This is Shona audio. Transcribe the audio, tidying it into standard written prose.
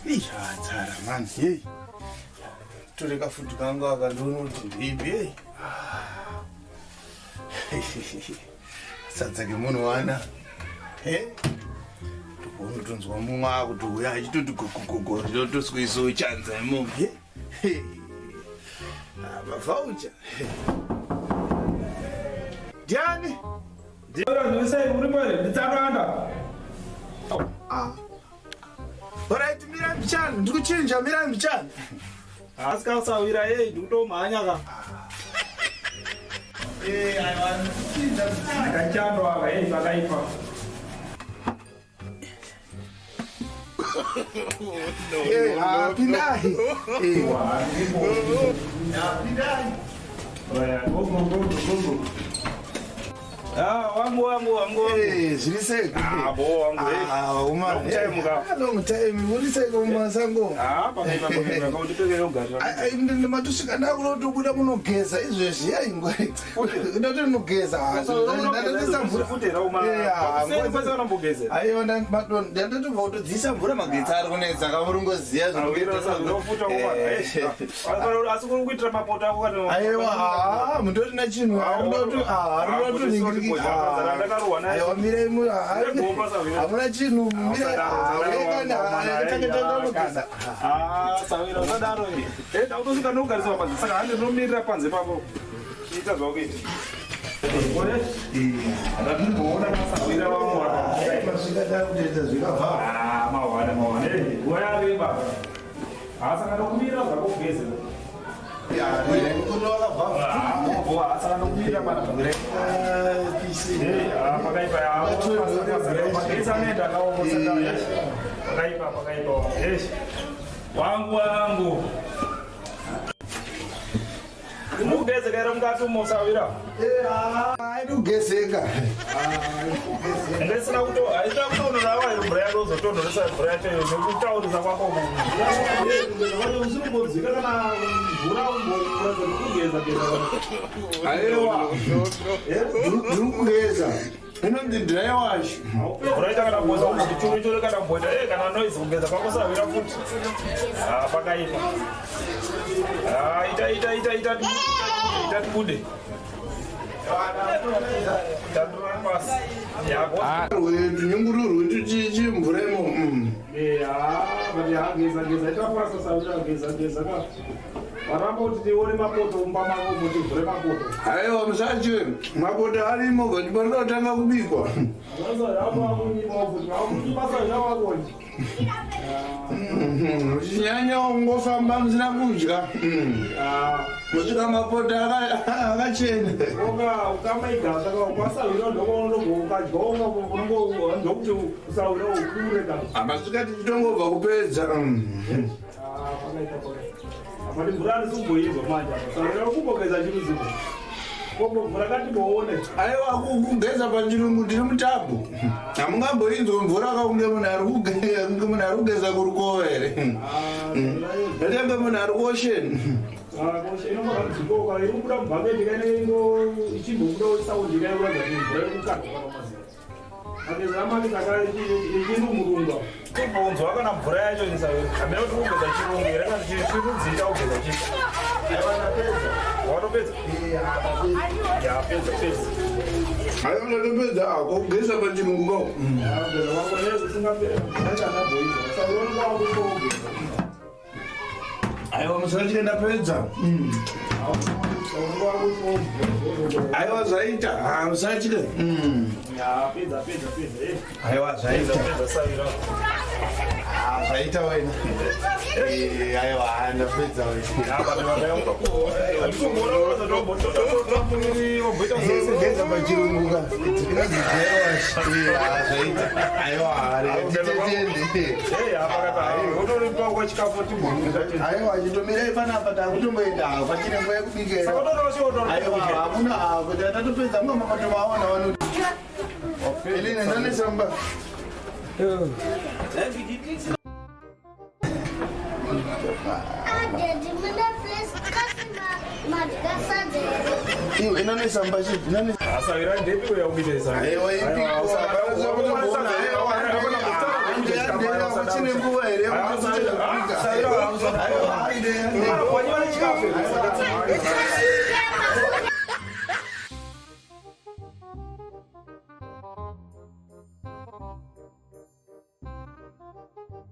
Nzara mani, hey. Tore kafuti kangu aka ndione kuti ndeipi, hey. Sadza kemunhu wana. Hey. Unotonzwa mumwe akuti uya achitoti gogogogo ndinotosweisawo chanza imomo. Hey. Mavhaucha. Ndiani? Alright, mira mbichana, ndikuchinja, mira mbichana. Asikasawira yei, ndikutomhanya ka. Eh, aiwa, ndikuchinja mbichana. Kachando aka yei pakaipa. Eh, ah, pindai. Eh, ah, pindai. Oya, go go go go go. Ah, wangu wangu wangu. Eh, zviri sei? Ah, bo wangu. eh. Ah, uma. Long time ka. Ah, long time. Uri sei kumasango? Ah, pakaipa pakaipa. Kaundipekere kugarira. Matosvika ndakutobuda kunogeza izvezvi yaingwa ndotonogeza ndatotisa mvura. Aiwa, ndatotobva kutodzisa mvura, magetsi ari kunetsa kamurungoziya. Asi kuri kuitira mapoto ako kana Aiwa, haa, mutorina chinhu. Aiwa, mirai, hamuna chinhu. Mirai. Sawira usadaro, ndautosvika nokugarisa panze, saka hande ndinomirira panze pako, chiita zvakuita. Ndatimboona masawira vamwe. Masvika, takutoita zvikabva. Mawana mawana, nguva yareba, saka ndokumira zvakugeza. Saka ndokumira pana pakaipa, magetsi anoenda akaoma. Pakaipa pakaipa wangu wangu, mugezeka here mukati umo, sawira? Aidi kugezeka. Ndisina kuto haisina kutonhora wayo mvura yacho, uzotonhoresa mvura yacho nekutaurisa kwako usikumbodzika kana mvura kugeza geza. Aiwa, ndiri kugeza, inonzi dry wash. Mvura ita kana kugoza churu churu kana kumboita kana noise kugeza kwako, sawira futi. Pakaipa. Ita ita ita ita ita tibude tandura pasi yako. Tunyungururwe tuchichi mvura imo. But geza geza, ita fasta, sawira, geza geza ka. Varamba kuti tione mapoto mumba mako, mutivhure mapoto. Aiwa, musachi mapoto arimo, but parinotanga kubikwa. Basa. Muchinyanya kungofamba musina kudya, musvika mapoto akachena. Ukamaigasa kwasawira ndokadya ndokuti usawira ukure ka. Amasvika tichitongobva kupedza. Apati mvura handisi manje apa, sawira kumbogeza chiruziko mvura katimboone. Aiwa, kugeza pachirungu tiri mutabhu, hamungamboinzwa mvura kakunge munhu ari kugeza kurukova here, ndatange munhu ari kuocean. Inofanira iri kubuda mubhaketi kaine ichimbobuda saundi kaikuratidza kuti mvura iri kukandwa pamaziva mageza amake, saka ichirumurunga kumbonzwa kana mvura yacho isawira hamina kuti kugeza chirungu here kana chirudziita kugeza chii. Watopedza? Ya, pedza pedza. Aiwa, ndatopedza kugeza pachirungu kao. Kugeza kwako usingapera. Aiwa, musatye, ndapedza. Aiwa, zvaita, musatye. Pedza pedza pedza. Aiwa, zvaita. Pedza, sawira. Zvaita wena. Aiwa, ndapedza wena. Kugeza pachirungu ka inonzi dry wash, zvaita. Aiwa, titende. Aiwa, chitomirai panapa, takutomboenda pachine nguva yekubikera. Aiwa, hamuna kuti atatopedza munga makatomaona wanu. Eline, ndanesamba. Daddy, muna place kasi madya sadza here? Iwe, inanesamba chi. Asawira ndepi uya kubita? Aiwa, ipiko. Pachine nguva here yekuti Wanyiwa nechikafu here?